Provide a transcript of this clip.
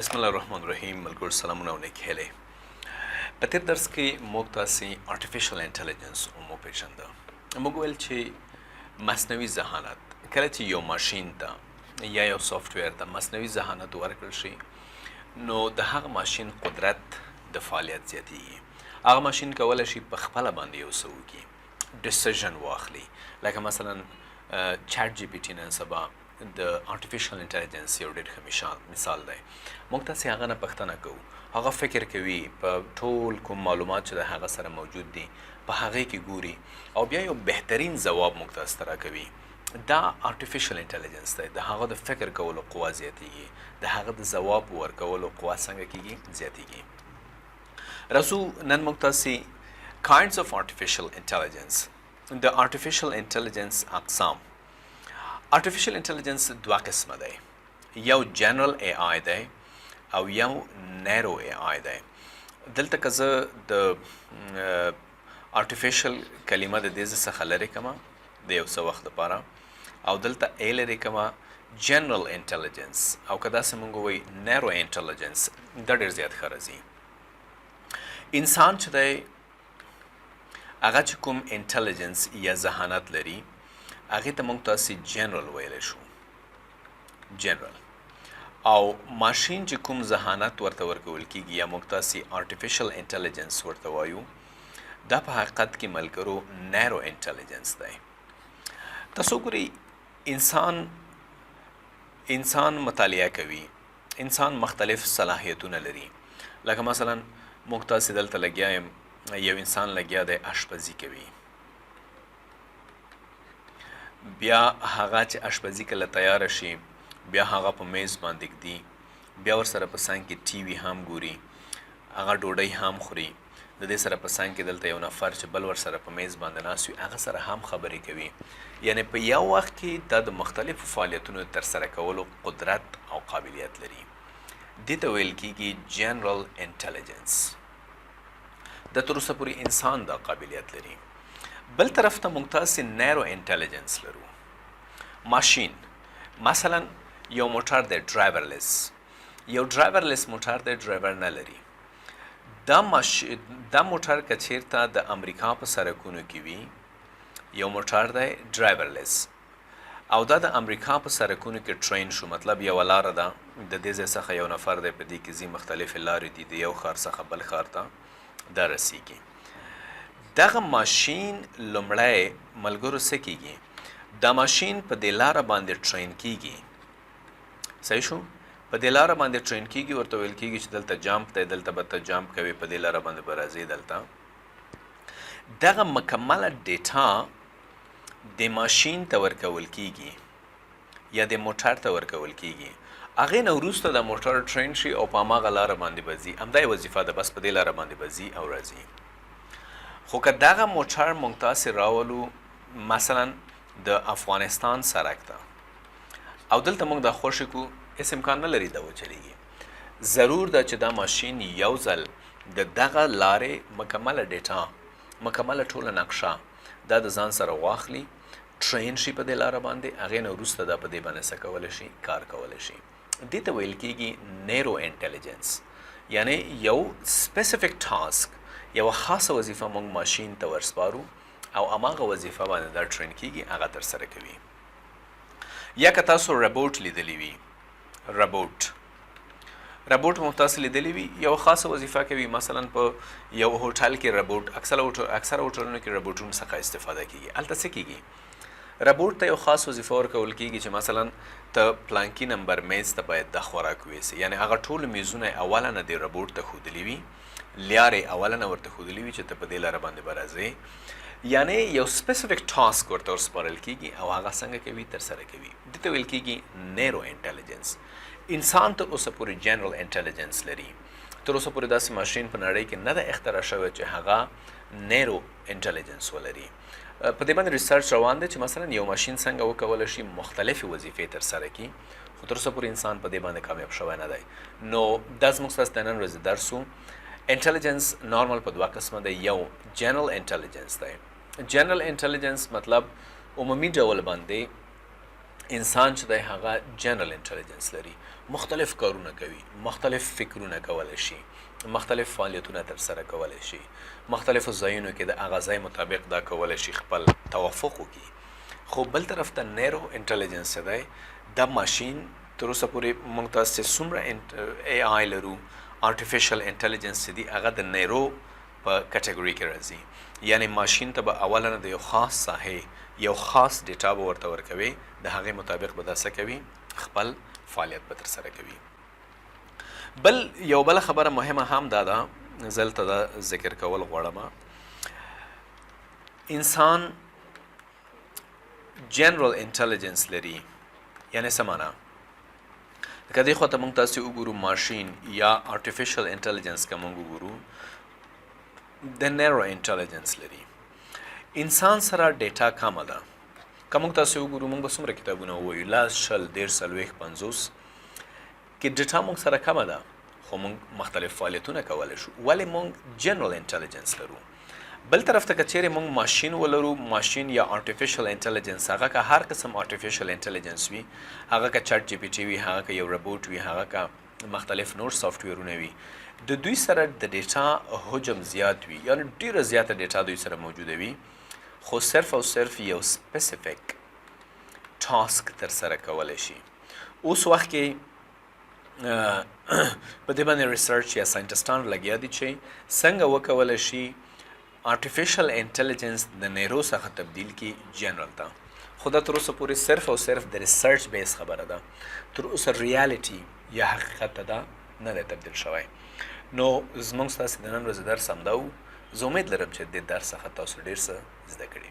بسم الله الرحمن الرحیم. ملګرو، سلامونه او نیک هیلې. په تیر درس کې موږ تاسو artificial intelligence مو پیژنده. موږ ویل چې مصنوعي ذهانت، کله چې یو ماشین ته یا یو سافټویر ته مصنوعي ذهانت ورکړل شي، نو د هغه ماشین قدرت د فعالیت زیاتیږي. هغه ماشین کولی شي په خپله باندې یو څه وکړي، decision واخلي. لکه مثلا ChatGPT نن سبا د artificial intelligence یو ډېر ښه مثال دی. موږ تاسې هغه نه پوښتنه کوو، هغه فکر کوي، په ټول کوم معلومات چې د هغه سره موجود دي په هغې کې ګوري او بیا یو بهترین ځواب موږ تاسو ته راکوي. دا artificial intelligence دی. د هغه د فکر کولو قوه زیاتیږي، د هغه د ځواب ورکولو قوه څنګه کیږي؟ زیاتیږي. راځو نن موږ تاسې kinds of artificial intelligence، د artificial intelligence اقسام. Artificial intelligence دوه قسمه دی، یو general AI دی او یو narrow AI دی. دلته که زه د artificial کلمه د دې څخه لرې کمه د یو څه وخت لپاره او دلته A لرې کمه، general intelligence او که داسې مونږ وایي narrow intelligence، دا ډېر زیات ښه راځي. انسان چې دی، هغه چې کوم intelligence یا ذهانت لري، هغې ته موږ تاسې جنرال ویلی شو، جنرال. او ماشین چې کوم ذهانت ورته ورکول کیږي یا موږ تاسې artificial intelligence ورته وایو، دا په حقیقت کې، ملګرو، narrow intelligence دی. تاسو ګورئ، انسان مطالعه کوي، انسان مختلف صلاحیتونه لري. لکه مثلا موږ تاسې دلته لګیا یم، یو انسان لګیا دی، اشپزي کوي. بیا هغه چې اشپزي کله تیاره شي، بیا هغه په میز باندې ږدي، بیا ورسره په څنګ کې TV هم ګوري، هغه ډوډۍ هم خوري. د دې سره په څنګ کې دلته یو نفر چې بل ورسره په میز باندې ناست وي، هغه سره هم خبرې کوي. یعنی په یو وخت کې دا د مختلفو فعالیتونو ترسره کولو قدرت او قابلیت لري. دې ته ویل کیږي general intelligence. د تر اوسه پورې انسان دا قابلیت لري. بل طرف ته موږ تاسې narrow intelligence لرو. ماشین، مثلا یو موټر دی driverless، یو driverless موټر دی، ډرایور نه لري. دا موټر که چیرته د امریکا په سرکونو کې وي، یو موټر دی driverless او دا د امریکا په سرکونو کې train شو، مطلب یوه لاره ده، د دې ځای څخه یو نفر دی په دې کې ځي، مختلفې لارې دي، د یو ښار څخه بل ښار ته دا رسیږي. دغه ماشین لومړی، ملګرو، څه کیږي؟ دا ماشین په دې لاره باندې train کیږي. صحیح شو؟ په دې لاره باندې train کیږي. ورته ویل کیږي چې دلته jump دی، دلته به ته jump کوي، په دې لاره باندې به راځې. دلته دغه مکمله data د ماشین ته ورکول کیږي یا د موټر ته ورکول کیږي. هغې نه وروسته د موټر train شي او په هماغه لاره باندې به ځي. همدا یې وظیفه ده، بس په دې لاره باندې به ځي او راځي. خو که دغه موټر مونږ تاسې راولو مثلا د افغانستان سرک ته او دلته مونږ دا خوشې کو، هېڅ امکان نه لري دا وچلیږي. ضرور ده چې دا ماشین یو ځل د دغه لارې مکمله data، مکمله ټوله نقشه دا د ځان سره واخلي، train شي په دې لاره باندې. هغې نه وروسته دا په دې باندې څه کولی شي؟ کار کولی شي. دې ته ویل کیږي narrow intelligence. یعنی یو specific task، یوه خاصه وظیفه موږ ماشین ته ورسپارو او هماغه وظیفه باندې دا train کیږي، هغه ترسره کوي. یا که تاسو ربوټ لیدلی وي، ربوټ مو تاسو لیدلی وي، یو خاصه وظیفه کوي. مثلا په یو هوټل کې ربوټ، اکثره هوټلونو کې ربوټونو څخه استفاده کیږي. هلته څه کیږي؟ ربوټ ته یو خاص وظیفه ورکول کیږي چې مثلا ته پلانکي نمبر میز ته باید د خوراک ویسي. یعنی هغه ټول میزونه اوله نه د ربوټ ته ښودلي وي، لیارې اوله نه ورته ښودلي وي چې ته په دې لاره باندې به راځې. یعنی یو specific task ورته ورسپارل کیږي او هغه څنګه کوي؟ ترسره کوي. دې ته ویل کیږي narrow intelligence. انسان تر اوسه پورې general intelligence لري. تر اوسه پورې داسې ماشین په نړۍ کې نه ده اختراع شوی چې هغه narrow intelligence ولري. په دې باندې research روان دی چې مثلا یو ماشین څنګه وکولی شي مختلفې وظیفې ترسره کړي، خو تر اوسه پورې انسان په دې باندې کامیاب شوی نه دی. نو دا زموږ ستاسو د نن ورځې درس و. Intelligence normal په دوه قسمه دی. یو general intelligence دی. General intelligence مطلب عمومي ډول باندې انسان چې دی هغه جنرال انټلیجنس لري، مختلف کارونه کوي، مختلف فکرونه کولی شي، مختلف فعالیتونه ترسره کولی شي، مختلفو ځایونو کې د هغه ځای مطابق دا کولی شي خپل توافق وکړي. خو بل طرف ته narrow intelligence چې دی، دا ماشین تر اوسه پورې موږ تاسو چې څومره AI لرو، artificial intelligence چې دی، هغه د narrow په کټګوري کې راځي. یعنی ماشین ته به اولا د یو خاص ساحې یو خاص data به ورته ورکوي، د هغې مطابق به دا څه کوي؟ خپل فعالیت به ترسره کوي. بل یو بله خبره مهمه هم دا ده، زه دلته دا ذکر کول غواړم. انسان general intelligence لري، یعنی څه معنا؟ که دې خواته موږ تاسې وګورو، ماشین یا artificial intelligence که موږ وګورو، د narrow intelligence لري. انسان سره data کمه ده. که موږ تاسې وګورو، موږ به څومره کتابونه ووایو؟ 10، 20، 30، 40، 50 کې data موږ سره کمه ده، خو موږ مختلف فعالیتونه کولی شو. ولې؟ موږ general intelligence لرو. بل طرف ته که چیرې موږ ماشین ولرو، ماشین یا artificial intelligence، هغه که هر قسم artificial intelligence وي، هغه که ChatGPT وي، هغه که یو ربوټ وي، هغه که مختلف نور software ونه وي، د دوی سره د data حجم زیات وي، یعنی ډیره زیاته data دوی سره موجوده وي، خو صرف او صرف یو specific task تر سره کولی شي. اوس وخت کې په دې باندې research یا scientist ان لګیا دي چې څنګه وکولی شي artificial intelligence د narrow څخه تبدیل کی جنرال ته. خو دا تر اوسه پورې صرف او صرف د research base خبره ده، تر اوسه reality یا حقیقت ته دا نه دی تبدیل شوی. نو زموږ ستاسې د نن ورځې درس همدا و. زه امید لرم چې د دې درس څخه تاسو ډېر څه زده کړي وي.